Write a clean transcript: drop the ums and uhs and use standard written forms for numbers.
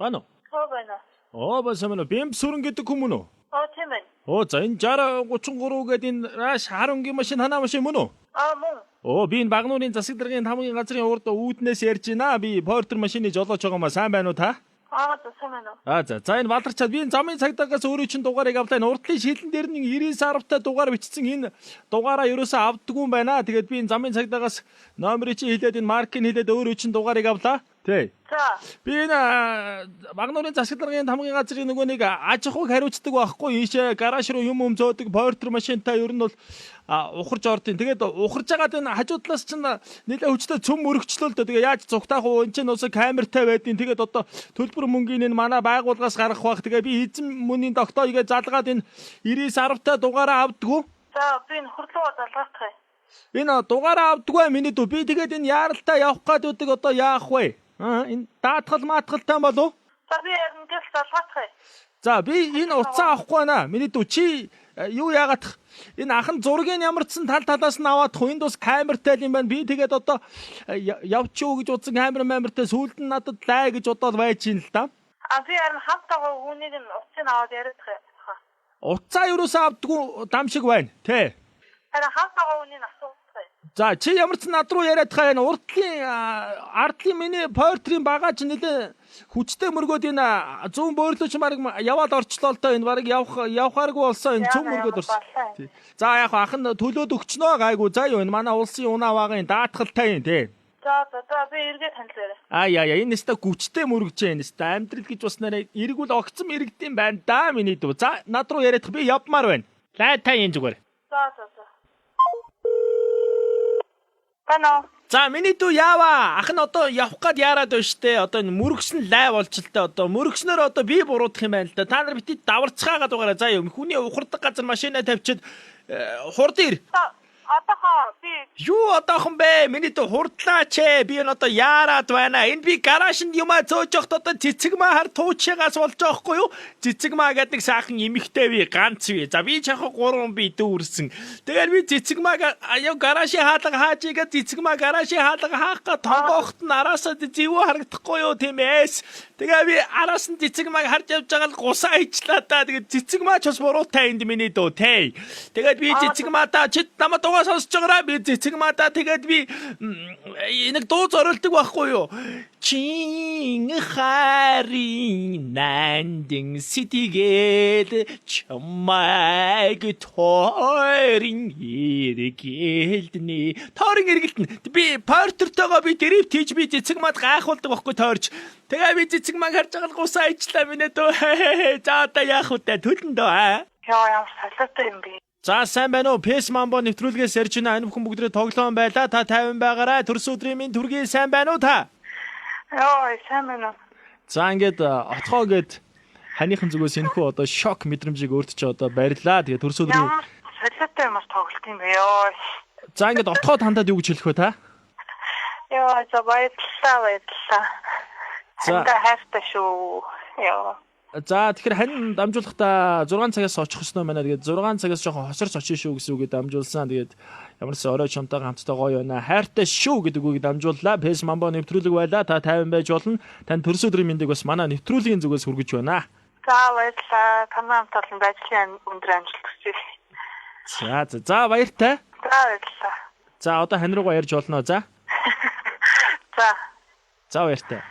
Байна уу? Хөө байна. Оо ба сайн байна уу? Бэмб сүрэн гэдэг хүмүүс үү? Оо тийм ээ. Оо за энэ 60 33 гэдэг энэ раш харангийн машин танаа машин мөн үү? Аа мөн. Оо би энэ Багнуурын засаг даргын тамгийн газрын урд үүднээс ярьж байна. Би портер машины жолооч байгаа маа. Сайн байна уу та? Аа за сайн байна уу? Аа за. За энэ баларчаад би энэ замын цагдаагаас өөрөө чинь дугаарыг авлаа. Энэ урдлын шилэн дээр нэг 99 10-тай дугаар бичсэн энэ дугаараа ерөөсөө авдаггүй юм байна. Тэгээд би энэ замын цагдаагаас номерыг чинь хэлээд энэ маркийг хэлээд өөрөө чинь дугаарыг авлаа. Тий. За. Би энэ Багнуурын засаг даргын тамгын газрын нөгөө нэг аж ахуйг хариуцдаг байхгүй ийшээ гараж руу юм зөөдөг портер машинтай ер нь бол ухарж ордیں۔ Тэгээд ухарж байгаад энэ хажуу талаас чинь нэлээ хүчтэй цөм мөрөгчлөө л дөө. Тэгээ яаж зүгтаах уу энэ чинь ус камертай байдیں۔ Тэгээд одоо төлбөр мөнгийн энэ манай байгууллагаас гаргах бах. Тэгээ би эзэн мөнийн доктойгээ залгаад энэ 99 10-тай дугаараа авдггүй. За би энэ хурлууга залгаах юм. Энэ дугаараа авдггүй миний дүү. Би тэгээд энэ яаралтай явах гээд үүдэг одоо яах вэ? Аа энэ даатгал маатгалтай болов? За би яг ингээл залгаах юм. За би энэ утсаа авахгүй байна. Миний дүү чи юу яагаад энэ ахан зургийг ямар ч сан тал талаас нь аваад хуу энд бас камертай л юм байна. Би тэгээд одоо явчих уу гэж утсан камер мамертай сүүлд нь надад лай гэж бодоод байж юм л да. А би харин хамтаагаа үүнийг нь утсыг аваад яриад байгаа. Утсаа юусаа авдаггүй дам шиг байна. Тэ. Харин хамтаагаа үүнийг асуух юм. За чи ямар ч над руу яриад хаа энэ урдлын ардлын миний портрийн багаж нэлээ хүчтэй мөргөөд энэ зүүн бөөрлөж марг яваад орчлоо л доо энэ барыг явах явахааргүй болсон энэ цөм мөргөөд орсон. За яг ах нь төлөөд өгчнөө гайгүй за юу энэ манай улсын унаа багын даатгалтай юм тий. За за за би эргээ танилцаарай. Аа яа яа энэ өстө хүчтэй мөргөж энэ өстө амьдрал гэж бас нэрээ эргүүл огцом иргэдэм байна да миний дүү. За над руу яриадах би явмаар байна. Лайтай энэ зүгээр. За за за. Байна уу? За миний дүү яава ах нь одоо явах гад яарад байна штэ. Одоо энэ мөргсөн лай болчлоо одоо мөргснөр одоо би буруудах юм байна л да. Та нар бити даварцгаагаад байгаараа. За юм хүний ухардаг газар машина тавьчиад хурд ир. Одоохоо би юу одоохон бэ? Миний дүү хурдлаач ээ. Би энэ одоо яарад байна. Энэ би гаражинд юмаа зөөж явахд одоо цэцэгмаа хар туучигаас болж байгаа хгүй юу? Цэцэгмаа гэдэг нэг сайхан эмэгтэй би ганц би. За би чахаа гурван би дүүрсэн. Тэгээд би цэцэгмаа аяа гаражийн хаалга хааж игээ цэцэгмаа гаражийн хаалга хаах га тонгоохт нь араасаа зэвүү харагдахгүй юу тийм ээс. Тэгээ би араас нь цэцэгмааг харж явж байгаа л гусаа ичлаа та. Тэгээд цэцэгмаа ч бас буруутай энд миний дүү тий. Тэгээд би цэцэгмаа та чи намайг дугаа сонсож байгаараа би цэцэгмаа та тэгээд би нэг дуу зориулдаг байхгүй юу? Чин харин нандин сэтгээл чамайг тойрон эргэлдэнэ. Тойрон эргэлдэнэ. Би портертойгоо би дрифт хийж би цэцэгмаад гайхуулдаг байхгүй тойрч. Тэгээ би цэцэгмааг харж байгаа л гусаа ичлаа минь дөө. За одоо яах вэ? Төлөн дөө аа. Яа ямар солиотой юм бэ? За сайн байна уу? Пэс Мамбо нэвтрүүлгээс ярьж байна. Энэ бүхэн бүгдрээ тоглоом байлаа. Та 50 байгаарай. Төрсөн өдрийн минь төргийн сайн байна уу та? Йоо сайн байна уу? За ингээд отхоо гээд ханыхан зүгээс энэхүү одоо шок мэдрэмжийг өөрт чи одоо барилаа. Тэгээ төрсөн өдрийн Ямар солиотой юмар тоглолт юм бэ ёо. За ингээд отхоо тандаад юу гэж хэлэх вэ та? Йоо за баярлалаа баярлалаа. За. За хайртай шүү. Йоо. За тэгэхээр хань дамжуулахдаа 6 цагаас очих ёсной байна. Тэгээд 6 цагаас жоохон хосорч очиж шүү гэсэн үгээ дамжуулсан. Тэгээд ямар ч орой чамтайгаа хамтдаа гоё байна. Хайртай шүү гэдэг үгийг дамжууллаа. Пэс Мамбо нэвтрүүлэг байлаа. Та 50 байж болно. Тань төрсөн өдрийн мэндийг бас манай нэвтрүүлгийн зүгээс хүргэж байна. За баярлалаа. Танай хамт олон байдлын өндөр амжилт хүсье. За за за баяртай. За баярлалаа. За одоо хань руугаа ярьж болно. За. За. За баяртай.